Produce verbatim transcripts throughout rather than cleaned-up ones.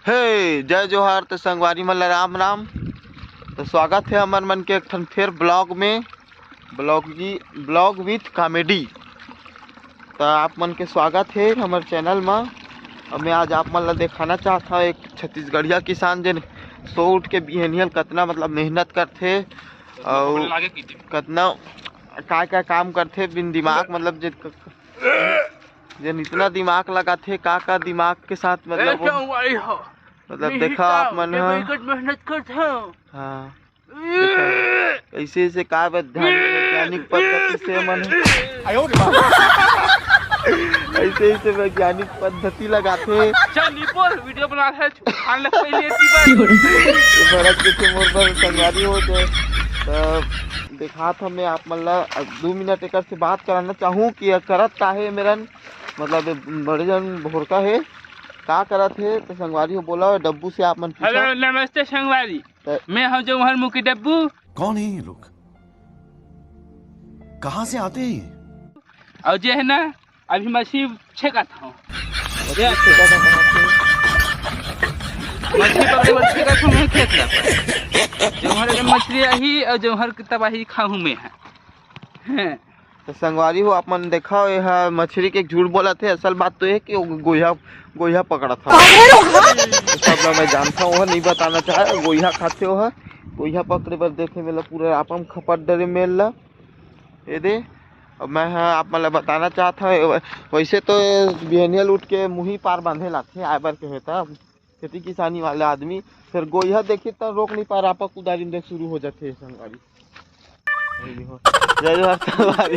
हे, जय जोहार। तो संगवारी मन ला राम राम। तो स्वागत हे हमर मन के एक ठन फेर vlog में, vlog Ki, vlog with comedy। तो आप मन के स्वागत हे हमर channel में। और मैं आज आप मन ला देखाना चाहत हूँ एक छत्तीसगढ़िया किसान, जेन सो उठ के बिहनियल कतना मतलब मेहनत करथे और कतना का का काम करथे बिन दिमाग, मतलब जे, जेन इतना दिमाग लगाथे, का का दिमाग के साथ मतलब, मतलब देखा आप मन ह। मेहनत करथे। हाँ। ऐसे ऐसे का वैधानिक, वैज्ञानिक पद्धति से मन ऐसे ऐसे वैज्ञानिक पद्धति लगाथे। चल निपोर, video बना है, खान लग पहले एती बार। ये भरत के थे मोर बर संगवारी हो तो, तो देखात हमें आप मन ला। अब दू मिनट एकर से बात कराना चाहूँ कि ये करत का हे मेरन, मतलब ये बड़े जन भोरका हे, का करत हे। तो संगवारी हो बोला, डब्बू से आप मन पूछा। हेलो, नमस्ते संगवारी। मैं हूँ जौहर मुखी डब्बू। कौन है ये लोग? कहाँ से आते हैं ये? और जे है ना, अभी मछली छेकत हूँ। मछली पकड़े बर छेकत हूँ मैं खेत ला। जौहर के मछली आही और जौहर के तबाही खाहूँ मैं है। हैं। तो संगवारी हो, आप मन देखा, ये हा मछली के झूठ बोलत हे। असल बात तो ये कि वो गोइहा, गोइहा पकड़त हवे। ये सब ला मैं जानता हूँ, वो नहीं बताना चाहे। गोइहा खाथे वो हा, गोइहा पकड़े बर देखे मेला पूरा आपम खपट डरे मेल ला। ये दे, अब मैं हा आप मन ला बताना चाहत हूँ, वै-, वैसे तो बिहनियल उठ के मुही पार बांधे लागथे, आए बर के हे त खेती किसानी वाले आदमी, फिर गोइहा देखी त रोक नहीं पा, रापा कुदारी में देख शुरू हो जाथे संगवारी। जय जोहार संगवारी।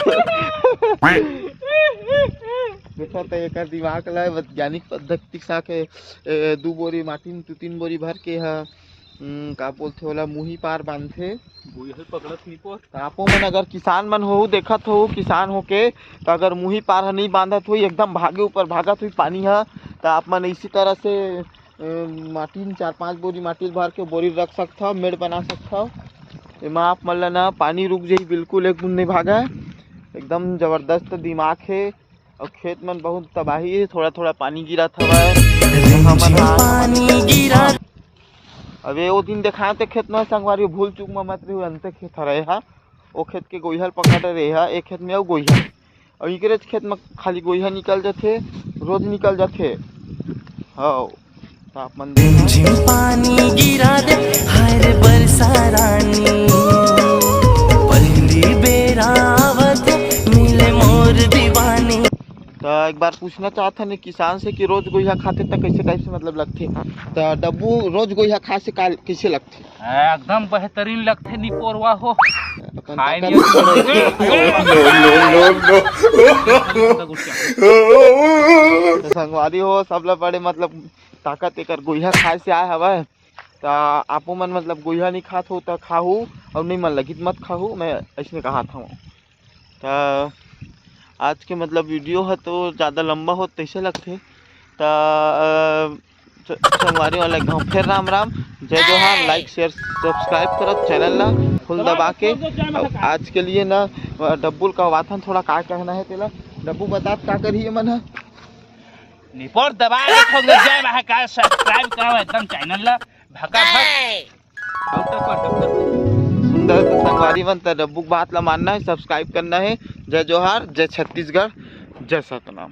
देखो तो एकर दिमाग ला वैज्ञानिक पद्धति के साथ, ए, दू बोरी माटी में दू तीन बोरी भर के ह, हम्म, का बोलथे ओला, मुही पार बांधथे। गोइहा पकड़त नहीं पो। त आपो मन अगर किसान मन हो, देखत हो, किसान होके, त अगर मुही पार ह नहीं बांधत होई, एकदम भागे ऊपर भागत होई पानी ह, त आप मन इसी तरह से, ए, माटी में चार पांच बोरी माटी भर के बोरी रख सकथव, मेड़ बना सकथव। एमा आप मन ल ना पानी रुक जाही, बिल्कुल एक बूंद नहीं भागा, एकदम जबरदस्त दिमाग हे। और खेत मन बहुत तबाही हे, थोड़ा थोड़ा पानी गिरत हवय। हमर हाथ पानी गिरा। अबे वो दिन देखाए ते खेत में संगवारी, भूल चूक में मत रही, अंते खेत हरे हा, वो खेत के गोइहल पकड़ रहे हा, एक खेत में अउ गोइहल। अउ इकरे खेत में खाली गोइहा निकल जाथे, रोज निकल जाथे। हाँ, त आप मन देखो। झिम पानी गिरा दे, हाय रे बरसा रानी, पहली बेरा आवत मिले मोर दीवानी। त एक बार पूछना चाहत हन किसान से कि रोज गोइहा खाथे त कैसे टाइप से मतलब लगथे? त डब्बू, रोज गोइहा खाए से का, कैसे लगथे? एकदम बेहतरीन लगथे निपोरवा हो। अपन खाए ताकत नहीं। No, no, no, no। तो संगवारी हो, सबले बड़े मतलब ताकत एकर गोइहा खाए से आए हवय। त आपो मन मतलब गोइहा नहीं खात हो त खाहू, और नहीं मन लगी त मत खाहू, मैं ऐसने कहात हूँ। त आज के मतलब वीडियो ह तो ज़्यादा लंबा होत तैसे लगथे। त, अ, स-, संगवारी वाला गाँव फेर राम राम, जय जोहार। Like, share, subscribe करत channel ला फुल दबा के। अउ आज के लिए ना, अ, डब्बुल का वाथन थोड़ा का कहना है तेला, डब्बू बतात का करिए मन ह। निपोर दबा के ठोक दे, जय महाकाल, subscribe करो एकदम channel ला, भका भक। सुंदर तो संगवारी मन, त डब्बू के बात ला मानना है, subscribe करना है। जय जोहार, जय छत्तीसगढ़, जय सतनाम।